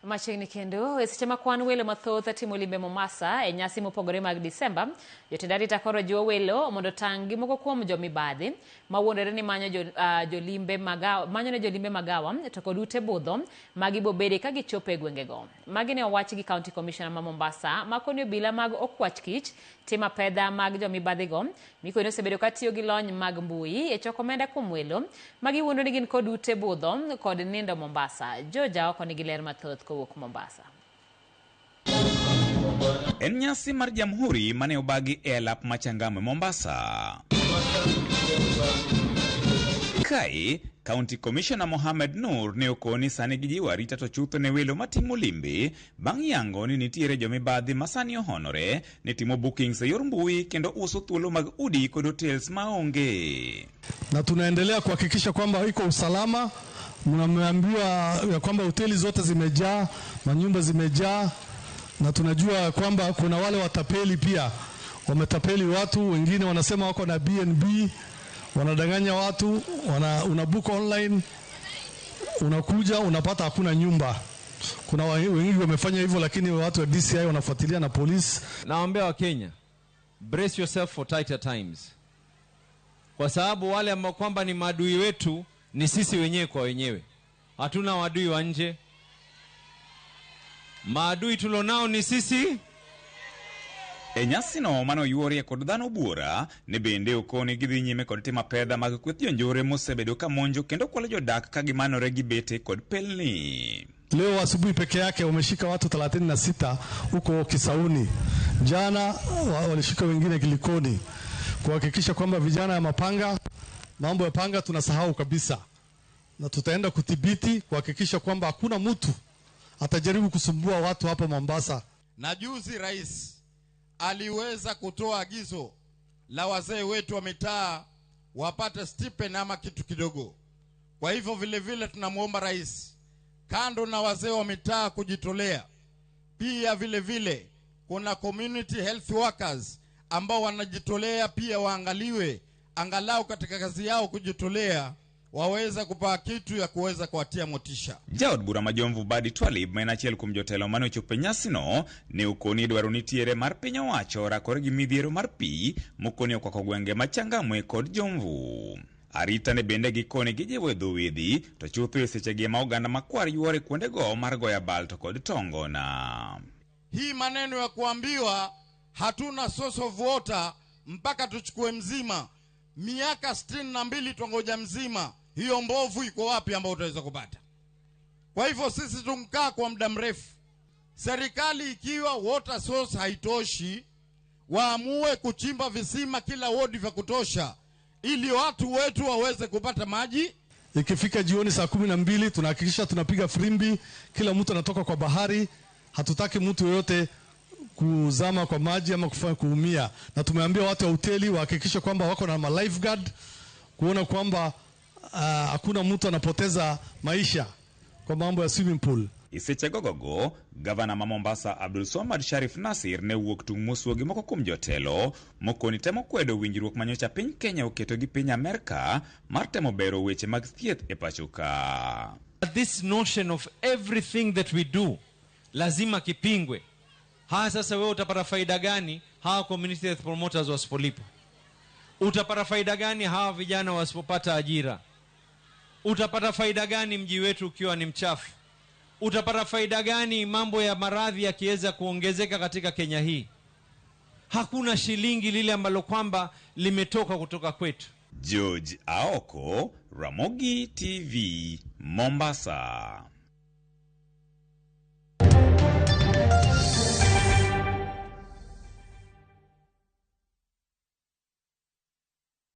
Machiegni kendo, e seche ma kwan welo mathoth timo limbe Mombasa e nyasi mopogore mag Disemba, jotend arita koro jiwo welo mondo otang' gi moko kuom jomibadhi mawuondore ni manyo jo, jolimbe magawa, manyo ne jolimbe magawa to kod ute budho ma gibobede ka gichopo e gwengego. Magi ne owach gi County Commissioner ma Mombasa makoni obila mag okwach kich timo apedha mag jomibadhigo. Mikoni osebedo ka tiyo gi lony mag mbui e choko omenda kuom welo ma giwuondo ni gin kod ute budho kod nindo Mombasa. George Aoko nigi ler mathoth kowuok Mombasa. En nyasi mar Jamhuri mane obagi e alap ma Changamwe Mombasa. Kae, County Commissioner Mohamed Nur ne okoni sani gijiwo arita to chutho ne welo matimo limbe bang' yango ni nitiere jomibadhi ma sani ohonore ni timo bookings e yor mbui kendo uso thuolo mag udi kod hotels maonge. Na tunaendelea kuhakikisha kwamba iko usalama. Mnameambiwa ya kwamba hoteli zote zimejaa, manyumba zimejaa, na tunajua kwamba kuna wale watapeli pia wametapeli watu, wengine wanasema wako na BNB, wanadanganya watu, unabook online, unakuja unapata hakuna nyumba. Kuna wengi wamefanya hivyo, lakini watu wa DCI wanafuatilia na polisi. Nawaambia Wakenya, brace yourself for tighter times, kwa sababu wale ambao kwamba ni maadui wetu ni sisi wenyewe kwa wenyewe. Hatuna maadui wa nje. Maadui tulionao ni sisi. E nyasino mane oyuorie kod dhano buora ne bende okoni gidhi nyime kod timo apedha mag kweth jonjore mosebedo ka monjo kendo kwalo jodak ka gimanore gi bete kod pelni. Leo asubuhi peke yake wameshika watu 36 huko Kisauni. Jana walishika wengine Kilikoni, kuhakikisha kwamba vijana ya mapanga, mambo ya panga tunasahau kabisa, na tutaenda kudhibiti kuhakikisha kwamba hakuna mtu atajaribu kusumbua watu hapa Mombasa. Na juzi rais aliweza kutoa agizo la wazee wetu wa mitaa wapate stipend ama kitu kidogo. Kwa hivyo vile vile tunamuomba rais, kando na wazee wa mitaa kujitolea, pia vile vile kuna community health workers ambao wanajitolea pia waangaliwe angalau katika kazi yao kujitolea, waweza kupaa kitu ya kuweza kuwatia motisha. Jaod bura ma Jomvu Badi Twalib ma en achiel kuom jotelo mane ochopo e nyasino ne okoni dwaro nitiere mar piny owacho rakore gi midhiero mar pi mokoni okwako gwenge ma Changamwe kod Jomvu. Arita ne bende gikoni gijiwo e dho wedhi to chutho e sechegi ma oganda makwar yuore kuondego mar goyo abal to kod tongona. Hii maneno ya kuambiwa hatuna source of water mpaka tuchukue mzima, miaka 62 tuangoja mzima, hiyo mbovu iko wapi ambayo utaweza kupata? Kwa hivyo sisi tunkaa kwa muda mrefu. Serikali ikiwa water source haitoshi, waamue kuchimba visima kila wodi vya kutosha ili watu wetu waweze kupata maji. Ikifika jioni saa 12 tunahakikisha tunapiga firimbi, kila mtu anatoka kwa bahari. Hatutaki mtu yoyote kuzama kwa maji ama kufanya kuumia, na tumeambia watu wa hoteli wahakikishe kwamba wako na ma lifeguard kuona kwamba hakuna mtu anapoteza maisha kwa mambo ya swimming pool. Iseche gogogo, gavana ma Mombasa Abdul Swamad Sharif Nasir ne wuok tung' mosuo gi moko kuom jotelo mokoni temo kwedo winjruok manyocha piny Kenya oketo gi piny Amerka mar temo bero weche mag thieth e pacho ka. This notion of everything that we do lazima kipingwe. Haya, sasa wewe utapata faida gani hawa community health promoters wasipolipwa? Utapata faida gani hawa vijana wasipopata ajira? Utapata faida gani mji wetu ukiwa ni mchafu? Utapata faida gani mambo ya maradhi yakiweza kuongezeka katika Kenya hii? Hakuna shilingi lile ambalo kwamba limetoka kutoka kwetu. George Aoko, Ramogi TV, Mombasa.